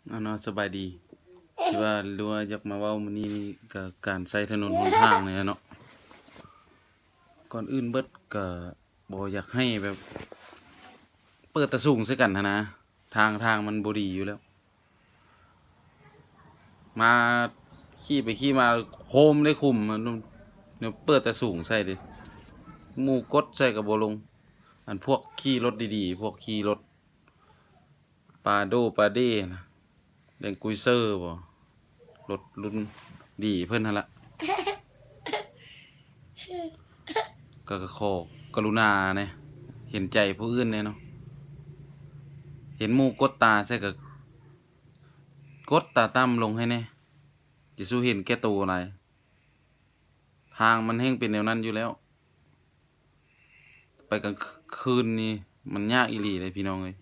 ເອົາເນາະ ສະບາຍດີ ທີ່ວ່າ ຫຼືວ່າຢາກມາເວົ້າມື້ນີ້ນີ້ ກໍການໃຊ້ຖະໜົນຫົນທາງນີ້ແຫຼະເນາະ. ກ່ອນອື່ນເບິດກໍບໍ່ຢາກໃຫ້ແບບເປີດຕາສູງໃສ່ກັນຫັ້ນນະ, ທາງ ທາງມັນບໍ່ດີຢູ່ແລ້ວ. ມາຂີ່ໄປຂີ່ມາໂຄມໄດ້ຄຸມ ແນວເປີດຕາສູງໃສ່ເດ. ໝູ່ກົດໃສ່ກໍບໍ່ລົງ. ອັນພວກຂີ່ລົດດີໆ ພວກຂີ່ລົດປາໂດປາເດນະ ແລນກຣູເຊີບໍ ລົດລຸ້ນດີເພິ່ນຫັ້ນລະ ກໍ ກໍຂໍກະລຸນາແດ່ ເຫັນໃຈຜູ້ອື່ນແດ່ເນາະ. ເຫັນໝູ່ກົດຕາໃສ່ກໍກົດຕາຕ່ຳລົງໃຫ້ແດ່ ຢ່າສູ່ເຫັນແກ່ໂຕຫຼາຍ. ທາງມັນແຮ່ງເປັນແນວນັ້ນຢູ່ແລ້ວ. ໄປກາງຄືນນີ້ມັນຍາກອີ່ຫຼີເດ້ພີ່ນ້ອງເອີຍ.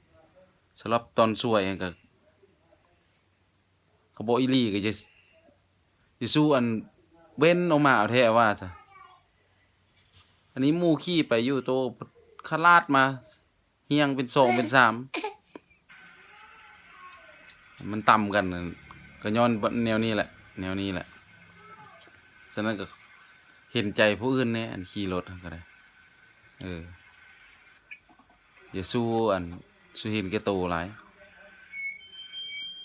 ສຳລັບຕອນສວຍຫັ້ນກະ ກະບໍ່ອີ່ຫຼີ ກະຈະ ຈະສູ້ອັນເວັ້ນອອກມາເອົາແທ້ວ່າຊະ. ອັນນີ້ໝູ່ຂີ່ໄປຢູ່ໂຕຂະລາດມາ ຮຽງເປັນສອງເປັນສາມ ມັນຕຳກັນ ກະຍ້ອນແນວນີ້ແຫຼະ ແນວນີ້ແຫຼະ. ສະນັ້ນກໍເຫັນໃຈຜູ້ອື່ນແດ່ ອັນຂີ່ລົດຫັ້ນກໍໄດ້ ເອີ ຢ່າສູ້ອັນ ສູ້ເຫັນແກ່ໂຕຫຼາຍ.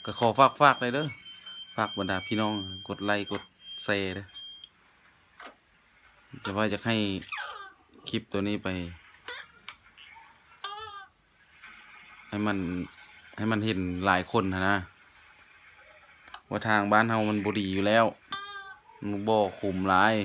ກໍຂໍຝາກ ຝາກໄດ້ເດີ ຝາກບັນດາພີ່ນ້ອງກົດໄລກົດແຊເດີ. ແຕ່ວ່າຢາກໃຫ້ຄລິບໂຕນີ້ໄປ ໃຫ້ມັນ ໃຫ້ມັນເຫັນຫຼາຍຄົນຫັ້ນນະ ວ່າທາງບ້ານເຮົາມັນບໍ່ດີຢູ່ແລ້ວ ມັນບໍ່ຄຸ້ມຫຼາຍ.